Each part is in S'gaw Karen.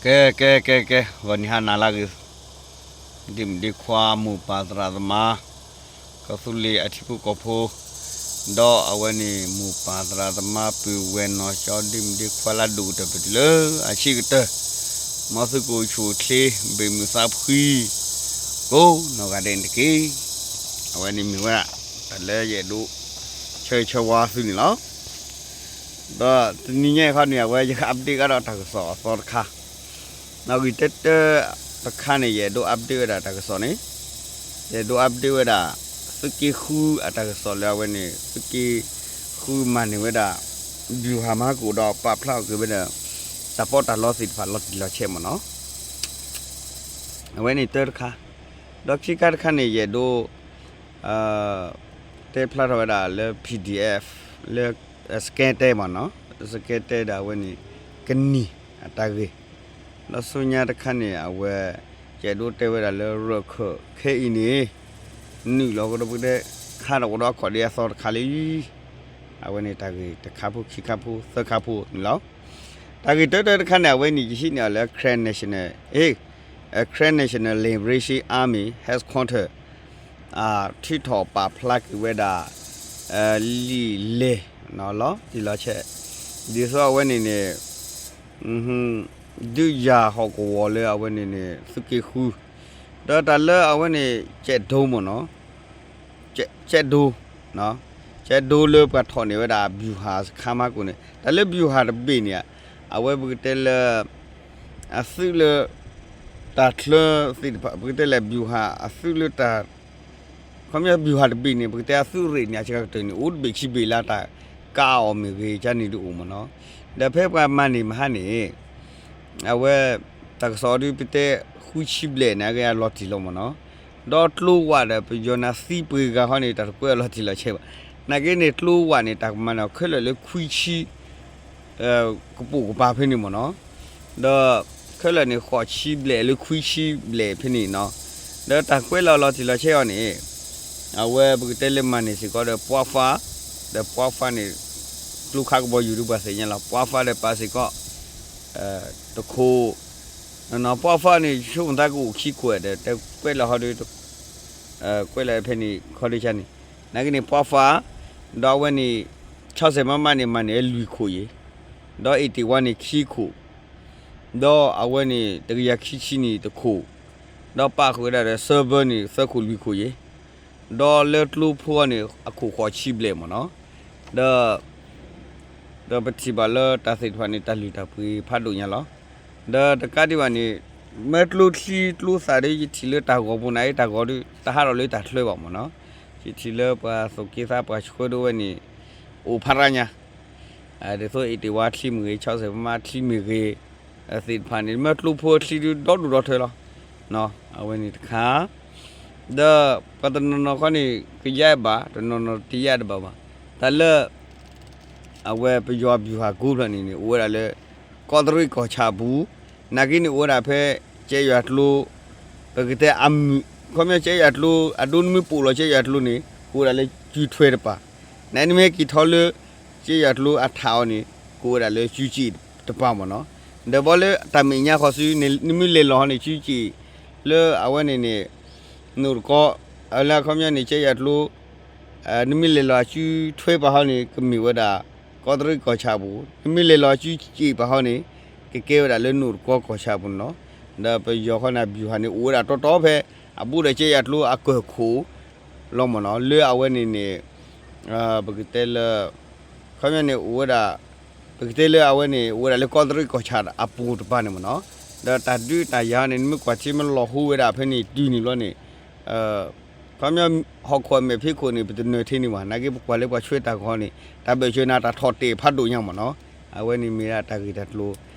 ကဲ ကဲ ကဲ ကဲ ဂီၤနံၤဟါနၤလၢအဂ့ၤ, ဒ့မုၣ်ဒ့ခွါ မိၢ်ပၢ်သရၣ်သမါ, ကီၢ်သူလ့ၤအထံဖိကီၢ်ဖိ, ဒီးအဝဲန့ၣ် မိၢ်ပၢ်သရၣ်သမါ ပုၢ်ဝဲၢ်နီၢ်ကၠီ ဒ့မုၣ်ဒ့ခွါလၢအဒိၣ်ကတၢၢ်ပတုၤလၢအဆံးကတၢၢ်, မ်သုကအိၣ်ဆူၣ်အိၣ်ချ့ ဘ့ၣ်မုၢ်သးဖှံ ကိးနီၢ်ဂၤဒဲးန့ၣ်တက့ၢ်. အဝဲန့ၣ်မ့ၢ်ဝဲဒၣ် တၢ်လၢယအဲၣ်ဒိး ဆၢဂ့ၤဆၢဝါသုန့ၣ်လီၤ. ဒီးတနံၤညါအံၤခီန့ၣ် အဝဲယက update ကဒီးတၢ်ကစီၣ်အသီတခါ, နီၣ်ဂံၢ်တၢတၢတခါန့ၣ် ယအဲၣ်ဒိး update ဝဲဒၣ်တၢ်ကစီၣ်န့ၣ်, ယအဲၣ်ဒိး update ဝဲဒၣ် သုးက့ဃုအတၢ်ကစီၣ်လၢအဝဲန့ၣ် သုးက့ဃုမၤန့ၢ်ဝဲဒၣ် ဗျူဟာမဟာကိုဒီးပာ်ဖျါအီၤက့ၤဝဲဒၣ် တၢ်ပီးတၢ်လီသ့ၣ်တဖၣ်လီၤတံၢ်လီၤဆဲးမ့ၢ်နီၤ. အဝဲန့ၣ်တၢတခါ, ဒီးခံခါတခါန့ၣ် ယအဲၣ်ဒိး တဲဖျါထီၣ်ဝဲဒၣ်လၢ PDF လၢ စကဲတဲမ့ၢ်နီၤ, စကဲတဲဒီးအဝဲန့ၣ် ကနံၣ်အတၢ်ဂ့ၢ်, ဒီးဆူညါတခါန့ၣ် အဝဲ ယအဲၣ်ဒိးတဲဝဲဒၣ်လၢရၢၢ်ခၢၣ်ခဲအံၤန့ၣ် နုာ်လီၤကဒီးပကတဲ ခါထီၣ်ကဒီးအခီၣ်ဒ့အသီတခါလံ. အဝဲန့ၣ်တၢ်ဂ့ၢ်တခါဖိခံခါဖိသၢခါဖိန့ၣ်လီၤ. တၢ်ဂ့ၢ်တၢတၢတခါန့ၣ် အဝဲန့ၣ်ယဟံးန့ၢ်အီၤလၢ Karen National, အ့ Karen National Liberation Army Headquarter ထုးထီၣ်ပာ်ဖျါက့ၤဝဲဒၣ် လံာ်လဲၢ်လီၤတံၢ်လီၤဆဲး, ဒ်သိးအဝဲန့ၣ်န့ၣ် ဒုးယၤဟီၣ်ကဝီၤလၢအဝဲန့ၣ်န့ၣ် သုးက့ဃု, ဒီးတၢ်လၢအဝဲန့ၣ် ကဲးဒိမ့ၢ်နီၤ, ကဲးဒိ, ကဲးဒိလၢပှၤထီၣ်န့ၢ်ဝဲဒၣ် ဗျူဟာစခန်းမးကိၣ်န့ၣ် တၢ်လၢ ဗျူဟာ တဘ့ၣ်န့ၣ် အဝဲပကတဲလၢ အသုးလၢ တၢ်ချၢသ့ၣ်တဖၣ် ပကတဲလၢ ဗျူဟာ အသုးလၢတၢ် ခီပညီ ဗျူဟာ တဘ့ၣ်န့ၣ် ပကတဲအသုးရ့ၣ်န့ၣ် အစှၤကတၢၢ်န့ၣ် အိၣ်တဘ့ၣ်ခံဘ့ၣ်လၢတၢ်ကါအီၤမ့ၢ်ဂ့ၤ ကန့ၣ်ဒုးအိၣ်မ့ၢ်နီၤ, ဒီးဖဲပှၤမၤန့ၢ်မဟါန့ၣ် အဝဲ တၢ်ကစီၣ်ဒုးပတဲ ဃုဆံဘျဲၣ်န့ၣ် အဂ့ၢ်အလီၤတံၢ်လီၤမ့ၢ်နီၤ, ဒီးကျိဝးဒီးပယီၤန့ၣ်သံပှ့ၤဂၤဃီန့ၣ် တၢ်တကွဲးအလီၤတံၢ်လီၤဆဲးဘၣ်, နာ်က့န့ၣ် ကျိဝးန့ၣ် တၢ်ကမၤန့ၢ်အီၤခဲလၢာ်လၢခွံဆံ ကပိာ်ကပၤဖဲန့ၣ်မ့ၢ်နီၤ, ဒီးခဲလၢာ်န့ၣ် ဃိးဆံဘျဲၣ်လၢခွံဆံဘျဲၣ်ဖဲန့ၣ်နီၤ, ဒီးတၢ်ကွဲးလီၤလီၤတံၢ်လီၤဆဲးအီၤန့ၣ် အဝဲပကတဲလၢမၤန့ၢ်စ့ၢ်ကီးဒီး ပှၢ်ဖး, ဒီးပှၢ်ဖးန့ၣ် ကျိခါကဘီယူၤဒုးပှၤသ့ၣ်ညါလီၤ, ပှၢ်ဖးဒီးပာ်စ့ၢ်ကီး တခိၣ်, ပှၢ်ဖးန့ၣ် ဆိကမိၣ်သးကအိၣ်ခံခိၣ်ဒီး တဲကွဲးလီၤဟီဒီး ကွဲးလီၤဖဲန့ၣ်ခီဒုးကန့ၣ်, နာ်က့န့ၣ် ပှၢ်ဖး, ဒီးအဝဲန့ၣ် ဆီစဲးမးမးန့ၣ် မၤန့ၢ်လွံၢ်ခိၣ်ယဲၢ်, ဒီးအ့ၣ်တ့ၢ်ဝါန့ၣ်ခံခိၣ်, ဒီးအဝဲန့ၣ် တကယၤခံဆံန့ၣ်တခိၣ်, ဒီးပာ်ဃုာ်ဝဲဒၣ်ဒီး server န့ၣ် သၢခိၣ်လွံၢ်ခိၣ်ယဲၢ်, ဒီးလၢကျိဖိအီၤန့ၣ် အခိၣ်ဃိးဆံဘျဲၣ်မ့ၢ်နီၤ, ဒီး ဒီးပထံၣ်ဘၣ်လၢတၢ်သ့ၣ်တဖၣ်န့ၣ် တၢ်လုၢ်တၢ်ပှ့ၤဖးဒိၣ်ညါလီၤ. ဒီးတကးဒံးဘၣ်န့ၣ် မ့ၢ်ကျိချံကျိသၣ်ဒီး ယထံၣ်လၢတၢ်ဂီၤပူၤန့ၣ် တၢ်ဂီၤဒီး တဟးထီၣ်လၢတၢ်ချၢဘၣ်မ့ၢ်နီၤ, ယထံၣ်လၢပှၤသိၣ်က့သးပှၤဆှၢဒိဝဲန့ၣ် အိၣ်ဖးရါညါ ဒ်သိးအ့ၣ်တ့ၢ်ဝါချံမ့ၢ်ဂ့ၤ ဆီစဲးမးမးချံမ့ၢ်ဂ့ၤ သ့ၣ်တဖၣ်န့ၣ် မ့ၢ်ကျိဖိချံဒုးဒီဒူၣ်ဒီထၢလီၤ. အဝဲန့ၣ်တခါ ဒီးပှၤတနီၤနီၤခီန့ၣ် ကယါဘၣ် တနီၤနီၤတယါတဘၣ်ဘၣ်. တၢ်လၢ အဝဲပယီၤဗျူဟာကုန်းဖျၢၣ်န့ၣ်န့ၣ် အိၣ်ဝဲဒၣ်လၢ ကီးတရံးကီၢ်ဆၣ်အပူၤ, နာ်က့န့ၣ်အိၣ်ဝဲဒၣ်ဖဲ ကဲယွၤကျိ ပကတဲအမုၢ် ခီပညီကဲယွၤကျိ အဒိနမ့ၢ်ပိာ်လီၤကဲယွၤကျိန့ၣ် ကအိၣ်ဝဲဒၣ်လၢကၠူထွဲတပၤ, နနမ့ၢ်ဟဲက့ၤထီၣ်လၢ ကဲယွၤကျိအထးအီၤန့ၣ် ကအိၣ်ဝဲဒၣ်လၢကၠူကၠ့ၣ်တပၤမ့ၢ်နီၤ. ဒီးဘီလၢတၢ်မဲာ်ညါဃီၤစု နမ့ၢ်လဲၤလီၤဟီန့ၣ် ကၠူကၠ့ၣ် လၢအဝဲန့ၣ်န့ၣ် နိၣ်တကီ လၢခီပညီန့ၣ် ကဲယွၤကျိ နမ့ၢ်လဲၤလီၤအကၠူထွဲပၤဟီန့ၣ် ကမ့ၢ်ဝဲဒၣ် ကီးတရံးကီၢ်ဆၣ်အပူၤ, နမ့ၢ်လဲၤလီၤအကၠူကၠ့ၣ်ပၤဟီန့ၣ် ကကဲဝဲဒၣ်လၢနိၣ်တကီကီၢ်ဆၣ်အပူၤန့ၣ်လီၤ. ဒီးပယီၤခီန့ၣ် ဗျူဟာ န့ၣ် အိၣ်ဝဲဒၣ်တီတီဖဲ အဘူးဒီးကဲယွၤကျိအကၢၢ်ခိၣ်လီၤမ့ၢ်နီၤ, လၢအဝဲန့ၣ်န့ၣ် ပကတဲလၢ ခီပညီန့ၣ် အိၣ်ဝဲဒၣ် ပကတဲလၢအဝဲန့ၣ် အိၣ်ဝဲဒၣ်လၢကီးတရံးကီၢ်ဆၣ်အပူၤတပၤန့ၣ်မ့ၢ်နီၤ, ဒီးတၢ်ဒုးတၢ်ယၤန့ၣ် နမ့ၢ်ကွၢ်ထံမ့ၢ်လီၤဟူဝဲဒၣ်ဖဲန့ၣ်တုၤန့ၣ်ဘျီန့ၣ် ခီပညီ ဟီၣ်ခိၣ်အမဲာ်ဖံးခိၣ်န့ၣ် ပတနၢၤထဲန့ၣ်ဘၣ်, နာ်က့ပကွၢ်လၢပှၤဆှၢတၢ်ဂီၤန့ၣ် တၢ်ဘၢၣ်စၢၤနၤတၢ်ထီၣ်တဲာ်ဖးဒိၣ်ညါမ့ၢ်နီၤ, အဝဲန့ၣ်မ့ၢ်ဒၣ်တၢ်ဂ့ၢ်တၢ်ကျိၤ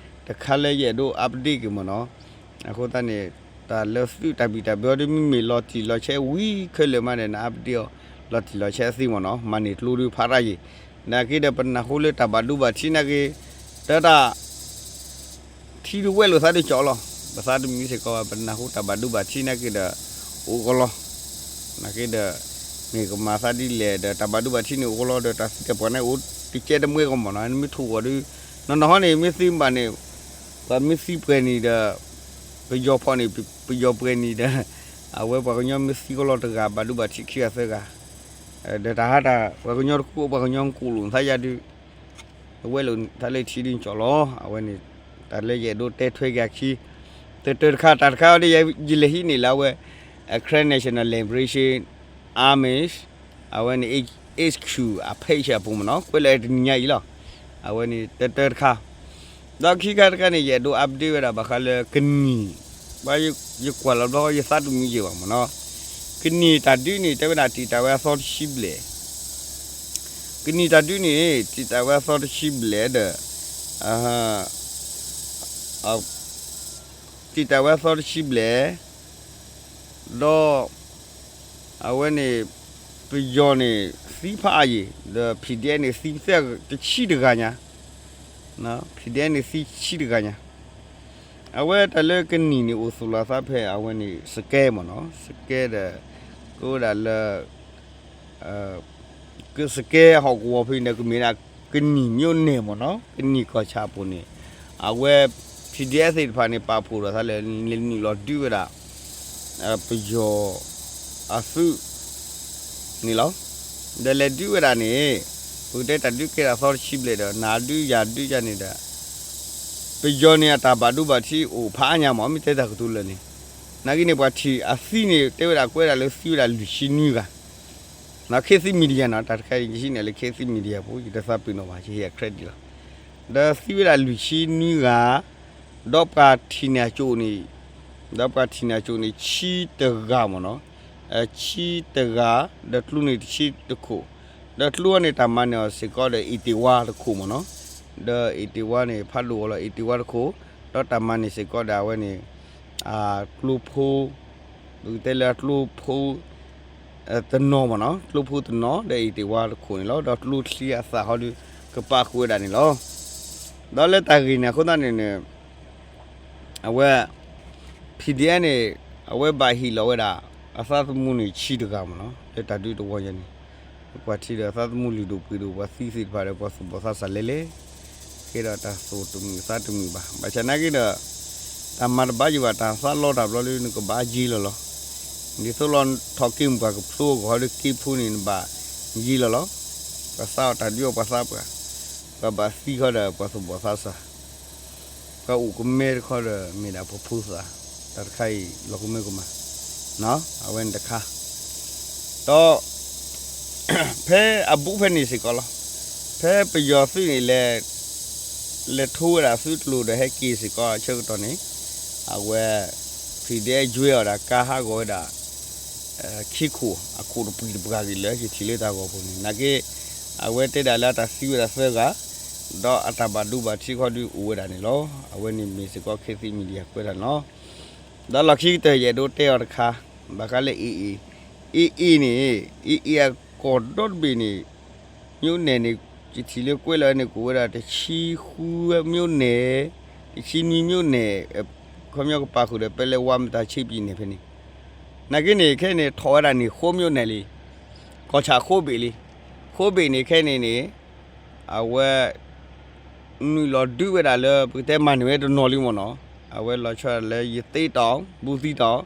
တခါလၢယအဲၣ်ဒိး update က့ၤမ့ၢ်နီၤ, အဃိသတးန့ၣ် တၢ်လၢသုးတၢ်ဘံၣ်တၢ်ဘၢဒုးမ့မ့ၢ်လီၤတံၢ်လီၤဆဲးဝံၤခဲလၢာ်မးဒီး န update အီၤ လီၤတံၢ်လီၤဆဲးသ့မ့ၢ်နီၤ, မၤန့ၢ်ကျိဒုးဖးရၣ်ယံၤ, နာ်က့ဒီးပနၢ်ဟူလၢတၢ်ဘၣ်ဒိဘၣ်ထံးနာ်က့ တၢ်တၢ် ထံဒုးဝဲလိာ်သးဒုးကၠီလီၤ, ပသးတမံၤစ့ၢ်ကီး ပနၢ်ဟူတၢ်ဘၣ်ဒိဘၣ်ထံးနာ်က့ဒီး အိၣ်ကီလီၤ, နာ်က့ဒီး မ့ၢ်ကမၤသးဒ်လဲၣ်ဒီး တၢ်ဘၣ်ဒိဘၣ်ထံးန့ၣ်အိၣ်ကီလီၤဒီး တၢ်သံတၢ်ပှၢ်န့ၣ်အိၣ်တကဲတမှဲကီမ့ၢ်နီၤ, နမ့ၢ်ထိၣ်ဂီၤဒုး နီၢ်နီၢ်ဟီန့ၣ် မ့ၢ်သ့မ့ၢ်ဘၣ်န့ၣ် ပှၤမ့ၢ်သံပှဲၤနံၤဒီး ပယီၤဖီၣ်န့ၣ် ပယီၤပှဲၤနံၤဒီး အဝဲပှၤကညီမ့ၢ်သံကလီၤတဂၤ ဘၣ်ဒိဘၣ်ထံးခံဂၤသၢဂၤ ဒီးတၢ်ဟးတၢ် ပှၤကညီတခူအိၣ် ပှၤကညီမ့ၢ်ကူၣ်လိာ်သးယါဒုး အဝဲလိာ်တၢ်လၢထံဒုးကၠီလီၤ. အဝဲန့ၣ် တၢ်လၢယအဲၣ်ဒိးတဲထွဲက့ၤအခံ တၢတၢတခါ တၢ်တခါအံၤဒီး ယလဲၤဟံးန့ၢ်လၢအဝဲ Karen National Liberation Army အဝဲန့ၣ် H Q အ page အပူၤမ့ၢ်နီၤ ကွဲးလၢတနံၤညါအံၤလီၤ. အဝဲန့ၣ်တၢတၢတခါ ဒီးခံခါတခါန့ၣ် ယအဲၣ်ဒိး update ဝဲဒၣ်ဘၣ်ဃးလၢကနံၣ် ဘၣ်ယကွၢ်လီၤဘျီ ယသးတမုာ်ယဲၢ်ဘၣ်မ့ၢ်နီၤ ကနံၣ်တၢ်ဒုးန့ၣ် တဲဝဲဒၣ်တံာ်တာ်ဝဲအသီတဆံဘျဲၣ် ကနံၣ်တၢ်ဒုးန့ၣ် တံာ်တာ်ဝဲအသီတဆံဘျဲၣ်ဒီး တံာ်တာ်ဝဲအသီတဆံဘျဲၣ် ဒီး အဝဲန့ၣ် ပယီၤန့ၣ် သံဖးအါယံၤ ဒီး P D F န့ၣ် သံသဲတဆံတဂၤညါ P D F န့ၣ်သံဆံတဂၤညါ အဝဲတၢ်လၢကနံၣ်န့ၣ် အိၣ်သူၣ်လီၤသးဖဲအဝဲန့ၣ် စကဲမ့ၢ်နီၤ စကဲဒီး ကဝဲဒၣ်လၢ ကစကဲဟီၣ်ကဝီၤဖဲန့ၣ် ကမ့ၢ်ဒၣ်ကနံၣ် မြို့နယ် မ့ၢ်နီၤ ကနံၣ်ကီၢ်ဆၣ်အပူၤန့ၣ် အဝဲ P D F သ့ၣ်တဖၣ်န့ၣ် ပာ်ဖှိၣ်ဒီးသးလၢ လဲၤနုာ်လီၤဒုးဝဲဒၣ် ပယီၤအသုးန့ၣ်လီၤ. ဒီးလဲၤဒုးဝဲဒၣ်န့ၣ် ပကတဲတၢ်ဒုးကဲဒၣ်သီတဆံဘျဲၣ်ဒီး နၤဒုးယၤဒုးယၤန့ၣ်ဒီး ပယီၤန့ၣ်အတၢ်ဘၣ်ဒိဘၣ်ထံးအိၣ်ဖးအါညါမ့ၢ် မ့ၢ်တဲတၢ်ကတိၤလၢာ်န့ၣ် နာ်က့န့ၣ် ပှၤထံၣ်အသံန့ၣ် တဲဝဲဒၣ်ကွဲးဒၣ်လၢသံဝဲဒၣ်လွံၢ်ဆံနွံဂၤ ခ့သံ media နီၤ တၢ်တခါအံၤ ယဟံးန့ၢ်လၢ ခ့သံ media ပူၤ ယတသးပ့ၤနီၣ်ဘၣ် ယဟ့ၣ်အ credit လီၤ. ဒီးသံဝဲဒၣ်လွံၢ်ဆံနွံဂၤ ဒီးပှၤထံၣ်န့ၢ်အစိၣ်န့ၣ် ဒီးပှၤထံၣ်န့ၢ်အစိၣ်န့ၣ် ဆံတဂၤမ့ၢ်နီၤ ဆံတဂၤ ဒီးကျိန့ၣ်တဆံတခိၣ် ဒီးကျိန့ၣ် တၢ်မၤန့ၢ်အီၤစ့ၢ်ကီးဒီး အ့ၣ်တ့ၢ်ဝါတခိၣ်မ့ၢ်နီၤ ဒီးအ့ၣ်တ့ၢ်ဝါန့ၣ် ဖးဒိၣ်အီၤလီၤ အ့ၣ်တ့ၢ်ဝါတခိၣ် ဒီးတၢ်မၤန့ၢ်စ့ၢ်ကီးဒီးအဝဲန့ၣ် ကျိဖိ ပကတဲလၢကျိဖိ တနီၤမ့ၢ်နီၤ ကျိဖိတနီၤ ဒီးအ့ၣ်တ့ၢ်ဝါတခိၣ်န့ၣ်လီၤ ဒီးကျိချံအသၣ်ဟီဒုး ကပာ်ဃုာ်ဝဲဒၣ်န့ၣ်လီၤ. ဒီးလၢတၢ်ဂ့ၢ်န့ၣ်အဃိသတးန့ၣ်န့ၣ် အဝဲ P D F န့ၣ် အဝဲဘၣ်ဟ့ၣ်လီၤဝဲဒၣ် အသးသမူန့ၣ်ဆံတဂၤမ့ၢ်နီၤ လၢတၢ်ဒုးတဝီညါန့ၣ် ပှၤထံၣ်ဒီးအသးသမူလုၢ်ဒိၣ်ပှ့ၤဒိၣ် ပှၤသံသ့ၣ်တဖၣ်ဒီး ပှၤသူၣ်ဘီၣ်သးစၢ်လဲၤလဲၤ ကဲဒီးတၢ်သူၣ်တမုာ်သးတမုာ်ဘၣ်. ဘၣ်ဆၣ်နာ်က့ဒီး တၢ်မၤတဘၣ်ယံၤဘၣ် တၢ်သးလီတၢ်ဘျီလၢနကဘၣ်ယ့လီၤလီၤ. ဒ်သိးလီၤထီၣ်က့ၤမုၢ်ပှၢ်ကဖျိအဂီၢ်ဒီးက့ၤဖိန့ၣ်နဘၣ်ယ့လီၤလီၤ. ပှၤသးအီၣ်တၢ်ဒုးအီၣ်ပှၤသးပှၢ်, ပှၤဘၣ်သံခီဒီးပှၤသူၣ်ဘီၣ်သးစၢ် ပှၤအိၣ်ကမဲတခီဒီး မ့ၢ်ဒၣ်ပဖိသၣ်, တၢ်တခါအံၤလီၤကမၢကမၣ်, အဝဲန့ၣ်တခါ, ဒီး ဖဲအဘူးဖဲန့ၣ်စ့ၢ်ကီးလီၤ. ဖဲပယီၤသုးန့ၣ်လဲၤ လဲၤထိဝဲဒၣ်သုးကျိၤဒီးဟဲက့ၤစ့ၢ်ကီးအဆၢကတီၢ်န့ၣ်, အဝဲ ဖံးဒဲးယွဲအီၤဒၣ်ကါဟးဂီၤဝဲဒၣ် ခံခိၣ် အခိၣ်တပှံၤတပှၢ်ဂ့ၤလၢယထံၣ်လၢတၢ်ဂီၤပူၤန့ၣ် နာ်က့ အဝဲတဲဒၣ်လၢအတၢ်သံဝဲဒၣ်သၢဂၤ, ဒီးအတၢ်ဘၣ်ဒိဘၣ်ထံးခီဒုးအိၣ်ဝဲဒၣ်န့ၣ်လီၤ. အဝဲန့ၣ်မ့ၢ်စ့ၢ်ကီး ခ့သံ media ကွဲးတၢ်န့ၣ်လီၤ. ဒီးလီၢ်ခံကတၢၢ်ယအဲၣ်ဒိးတဲအီၤတခါ, ဘၣ်ဃးလၢ AA, AA န့ၣ် AA အကီၢ်ဒီတဘ့ၣ်န့ၣ် မြို့နယ်န့ၣ် ယထံၣ်လၢကွဲးလီၤန့ၣ် ကအိၣ်ဝဲဒၣ်တဆံဃု မြို့နယ်, တဆံနွံ မြို့နယ်, ခီပညီကပာ်ဃုာ်ဒီး ဖဲလၢဝါမတၤဆ့ပံၤန့ၣ်ဖဲန့ၣ်, နာ်က့န့ၣ် ခဲအံၤန့ၣ် ထီၣ်ဝဲဒၣ်န့ၣ် ဃိ မြို့နယ် လံ, ကီၢ်ဆၣ်ဃိဘ့ၣ်လံ. ဃိဘ့ၣ်န့ၣ် ခဲအံၤန့ၣ်န့ၣ် အဝဲ နုာ်လီၤဒုးဝဲဒၣ်လၢ ပကတဲမၤန့ၢ်ဝဲတနီၤလံမ့ၢ်နီၤ, အဝဲလီၤဆီဒၣ်လၢ ရသေ့တောင်, ဘူးသီးတောင်,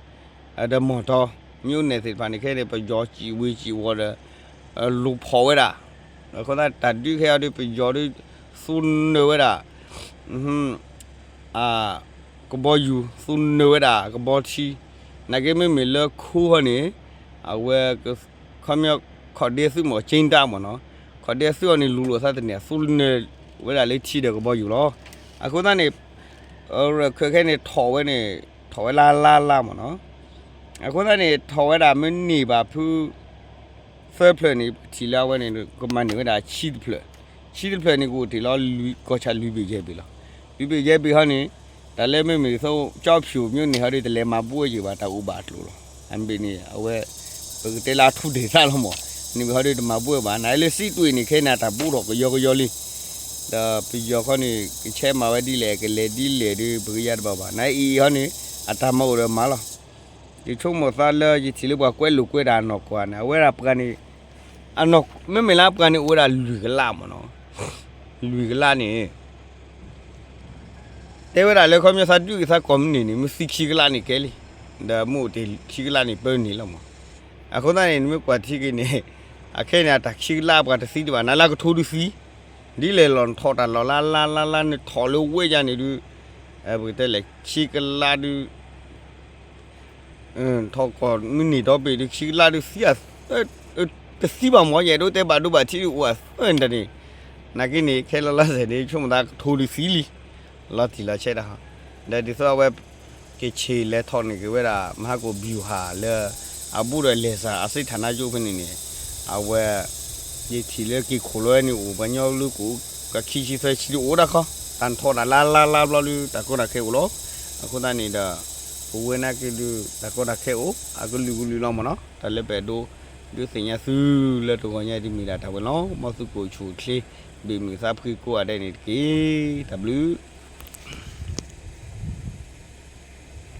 ဒီးမောင်တော မြို့နယ် သ့ၣ်တဖၣ်န့ၣ် ခဲအံၤန့ၣ် ပယီၤစံၣ်ဝ့ၤစံၣ်ဝီၤဒီး လူၤဖီၣ်ဝဲဒၣ်, အဃိသတးတၢ်ဒုးခဲအံၤဒီး ပယီၤဒုး သူနၢၤဝဲဒၣ် ကဘီယူၤ သူနၢၤဝဲဒၣ်ကဘီထံ, နာ်က့မ့မ့ၢ်လၢခိဟီန့ၣ် အဝဲ ခီပညီ ခီၣ်ဒ့သုးမ့ၢ် က့တၢ်မ့ၢ်နီၤ, ခီၣ်ဒ့သုးအီၤန့ၣ် လူၤလိာ်သးတန့ၢ် သူနၢၤဝဲဒၣ်လၢထံဒီးကဘီယူၤလီၤ. အဃိသတးန့ၣ် ရခဲခဲန့ၣ် ထီၣ်ဝဲန့ၣ် ထီၣ်ဝဲလၢလါလါမ့ၢ်နီၤ, အဃိသတးန့ၣ် ထီၣ်ဝဲဒၣ်မ့ၢ်န့ၢ်ဘၣ်ဖု သၢဖျၢၣ်န့ၣ် ပထံၣ်လၢအဝဲန့ၣ် ကမၤန့ၢ်ဝဲဒၣ်ဆံတဖျၢၣ်, ဆံတဖျၢၣ်န့ၣ် ကအိၣ်တ့ၢ်လီၤ ကီၢ်ဆၣ်လွံၢ်ဘ့ၣ်ယဲၢ်ဘ့ၣ်လီၤ. လွံၢ်ဘ့ၣ်ယဲၢ်ဘ့ၣ်ဟီန့ၣ် တၢ်လၢမ့မ့ၢ်သိး ကၠီဖၠိၣ် မြို့နယ် ဟီဒီး တလဲၤမၤဘူၣ်ဝဲယံၤဘၣ် တၢ်အိၣ်ဘၣ်အကျိၤလီၤ. အဘ့ၣ်န့ၣ် အဝဲ ပကတဲလၢအထူၣ်ဒ့ၣ်သၣ်လီၤမး, န့ၣ်ဘ့ၣ်ဟီဒီး တမၤဘူၣ်ဝဲဘၣ် နလၢစံးတွ့ၣ်န့ၣ် ခဲအံၤန့ၣ် အတၢ်ဘူၣ်ထီၣ်ကယီကယီလံ. ဒီးပယီၤခီန့ၣ် ကဆဲးမၤဝဲဒ်လဲၣ် ကလဲၤဒ်လဲၣ်ဒီး ပကယါတဘၣ်ဘၣ် နအံၤဟီန့ၣ် အတၢ်မၤအိၣ်ဒီးမၤလီၤ. ယဆိကမိၣ်သးလၢ ယထံၣ်လၢပှၤကွဲးလိာ်ကွဲးတၢ်အနီၢ်ကီၢ်န့ၣ် အဝဲဒၣ်ပှၤန့ၣ် မ့မ့ၢ်လၢပှၤန့ၣ် အိၣ်ဝဲဒၣ်လွံၢ်ကလးမ့ၢ်နီၤ, လွံၢ်ကလးန့ၣ် တဲဝဲဒၣ်လၢခီပညီသးဒုးက့ၤသးကိးမုၢ်နံၤန့ၣ် မ့ၢ်သံခံကလးန့ၣ်ကဲလံ, ဒီးမ့ၢ်အိၣ်တ့ၢ်ခံကလးန့ၣ်ပၢန့ၣ်လီၤမး. အဃိသတးန့ၣ် နမ့ၢ်ကွၢ်ထံက့ၤန့ၣ် အခဲန့ၣ် အတၢ်ခံကလးပှၤတသံတဘၣ် နလၢကထိဒုးသံ, ဒ်လဲၣ်လီၤ နထီၣ်တၢ်လီၢ်လါလါလါလါ နထီၣ်လၢဝဲယါန့ၣ်ဒုး ပကတဲလဲၣ် ခံကလးဒုး ထီၣ်ကီၢ်မုၢ်နံၤဒီဘ့ၣ်ဒုး ခံကလးဒုးသံအသၢ, တသံဘၣ်မး ယအဲၣ်ဒိးတဲဘၣ်ဒိဘၣ်ထံးဒုးအိၣ်အသၢတၢ်န့ၣ်, နာ်က့န့ၣ် ခဲလၢာ်လီၤစဲၤန့ၣ် ဆိကမိၣ်သးကထိဒုးသံလံ, လီၤတံၢ်လီၤဆဲးတၢ်ဟီ, ဒီးဒ်သိးအဝဲ က့ၤဆံးလဲၤထီၣ်န့ၢ်က့ၤဝဲဒၣ် မဟာကိုဗျူဟာ လၢ အဘူးဒီးလဲၤစၢ်အစ့ၣ်ဌာနချုပ်ဖဲန့ၣ်န့ၣ်, အဝဲ ယထံၣ်လၢက့ၤခိၣ်လီၤဝဲန့ၣ်အိၣ် ပှၤကညီလၢကအိၣ် ကခံဆံသၢဆံဒုးအိၣ်ဒၣ်ခီ, တၢ်ထီၣ်တၢ်လါလါလါဘျီဒုး တၢ်ကီတၢ်ခဲအိၣ်လီၤ. အဃိသတးန့ၣ်ဒီး ပဝဲနာ်က့ဒုး တၢ်ကီတၢ်ခဲအိၣ် အကလုာ်ကလုာ်လီၤမးနီၤ. တၢ်လၢပအဲၣ်ဒိး ဒုးသ့ၣ်ညါသုလၢတဂီၤညါအံၤဒ်မ့ၢ်ဒၣ်တၢ်ဝဲလီၤ. မ်သုကအိၣ်ဆူၣ်အိၣ်ချ့ ဘ့ၣ်မုာ်သးဖှံကိးဂၤဒဲးန့ၣ်တက့ၢ်. တၢ်ဘျုး